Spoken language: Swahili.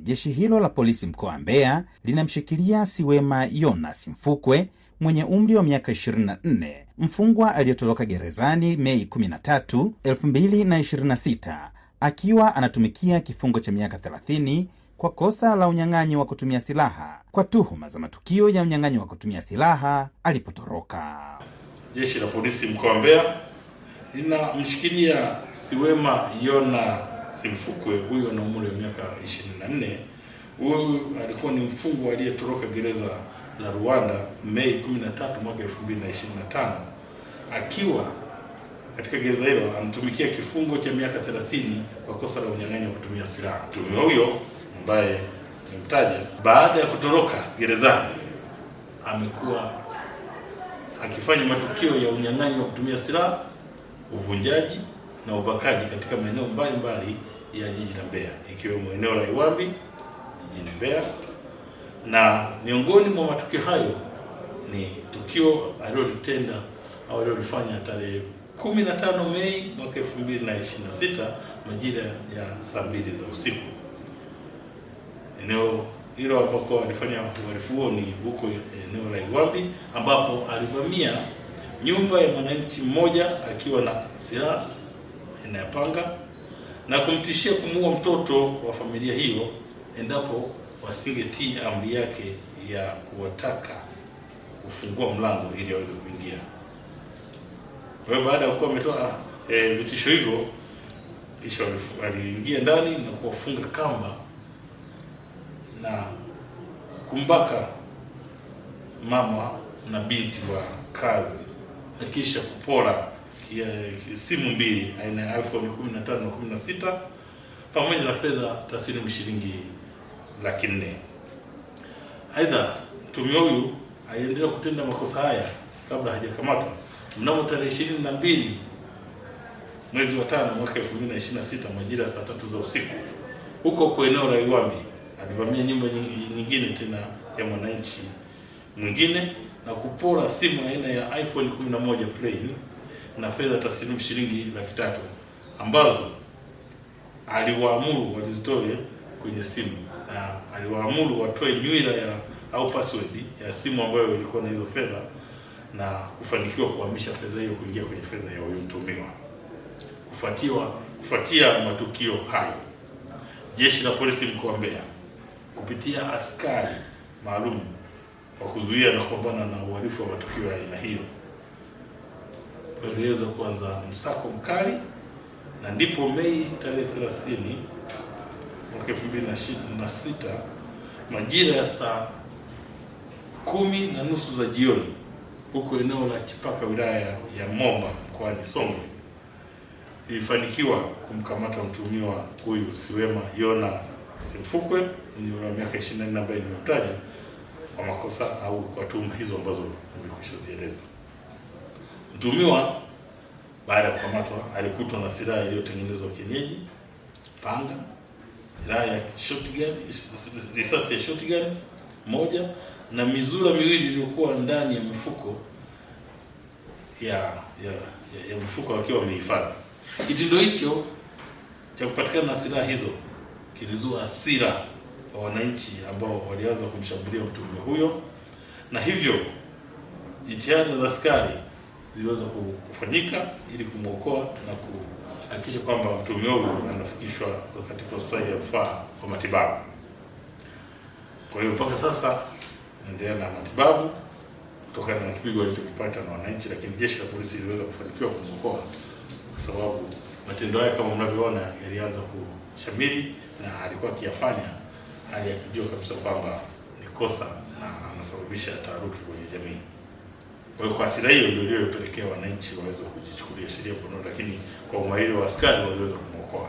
Jeshi hilo la polisi mkoa wa Mbeya linamshikilia Siwema Yonas Mfukwe mwenye umri wa miaka 24, mfungwa aliyetoroka gerezani Mei 13, 2026 akiwa anatumikia kifungo cha miaka 30 kwa kosa la unyang'anyi wa kutumia silaha kwa tuhuma za matukio ya unyang'anyi wa kutumia silaha alipotoroka. Jeshi la polisi mkoa wa Mbeya linamshikilia Siwema Yona Simfukwe, huyu ana umri wa miaka 24. Huyu alikuwa ni mfungwa aliyetoroka gereza la Rwanda Mei 13 mwaka 2025 akiwa katika gereza hilo anatumikia kifungo cha miaka 30 kwa kosa la unyang'anyi wa kutumia silaha. Mtuhumiwa huyo ambaye nimemtaja, baada ya kutoroka gerezani amekuwa akifanya matukio ya unyang'anyi wa kutumia silaha, uvunjaji na ubakaji katika maeneo mbalimbali ya jiji la Mbeya ikiwemo eneo la Iwambi jijini Mbeya, na miongoni mwa matukio hayo ni tukio alilolitenda au alilolifanya tarehe 15 Mei mwaka 2026 majira ya saa 2 za usiku. Eneo hilo ambako alifanya uhalifu huo ni huko eneo la Iwambi ambapo alivamia nyumba ya mwananchi mmoja akiwa na silaha aina ya panga na kumtishia kumuua mtoto wa familia hiyo endapo wasingetii amri yake ya kuwataka kufungua mlango ili aweze kuingia. Kwa hiyo baada ya kuwa ametoa vitisho hivyo, kisha waliingia ndani na kuwafunga kamba na kumbaka mama na binti wa kazi na kisha kupora simu mbili aina ya iPhone 15 na 16 pamoja na fedha taslimu shilingi 400,000. Aidha, mtuhumiwa huyu aliendelea kutenda makosa haya kabla hajakamatwa mnamo tarehe 22 mwezi wa 5 mwaka 2026 majira ya saa 3 za usiku huko kwa eneo la Iwambi alivamia nyumba nyingine tena ya mwananchi mwingine na kupora simu aina ya iPhone 11 plain na fedha taslimu shilingi 300,000 ambazo aliwaamuru walizitoe kwenye simu na aliwaamuru watoe nywila ya au password ya simu ambayo ilikuwa na hizo fedha na kufanikiwa kuhamisha fedha hiyo kuingia kwenye fedha ya huyu mtuhumiwa. Kufuatia matukio hayo, Jeshi la Polisi mkoa wa Mbeya kupitia askari maalum wa kuzuia na kupambana na uhalifu wa matukio ya aina hiyo waliweza kuanza msako mkali, na ndipo Mei tarehe 30 mwaka 2026 majira ya saa 10:30 za jioni huko eneo la Chipaka wilaya ya Momba mkoani Songwe ilifanikiwa kumkamata mtuhumiwa huyu Siwema Yona Simfukwe mwenye umri wa miaka 24 ambaye nimemtaja kwa makosa au kwa tuhuma hizo ambazo nimekwisha zieleza. Mtuhumiwa baada ya kukamatwa alikutwa na silaha iliyotengenezwa kienyeji, panga, silaha ya shotgun, risasi ya shotgun moja na mizura miwili iliyokuwa ndani ya mifuko ya mfuko wakiwa wamehifadhi. Kitendo hicho cha kupatikana na silaha hizo kilizua hasira kwa wananchi ambao walianza kumshambulia mtuhumiwa huyo, na hivyo jitihada za askari ziliweza kufanyika ili kumwokoa na kuhakikisha kwamba mtuhumiwa huyo anafikishwa katika hospitali ya rufaa kwa matibabu. Kwa hiyo mpaka sasa naendelea na matibabu kutokana na kipigo alichokipata na wananchi, lakini jeshi la polisi liliweza kufanikiwa kumwokoa kwa sababu matendo yake kama mnavyoona yalianza kushamiri na alikuwa akiyafanya hali akijua kabisa kwamba ni kosa na anasababisha taharuki kwenye jamii. Kwa hiyo kwa hasira hiyo ndio iliyopelekea wananchi waweze kujichukulia sheria mkononi, lakini kwa umahiri wa askari waliweza kumwokoa.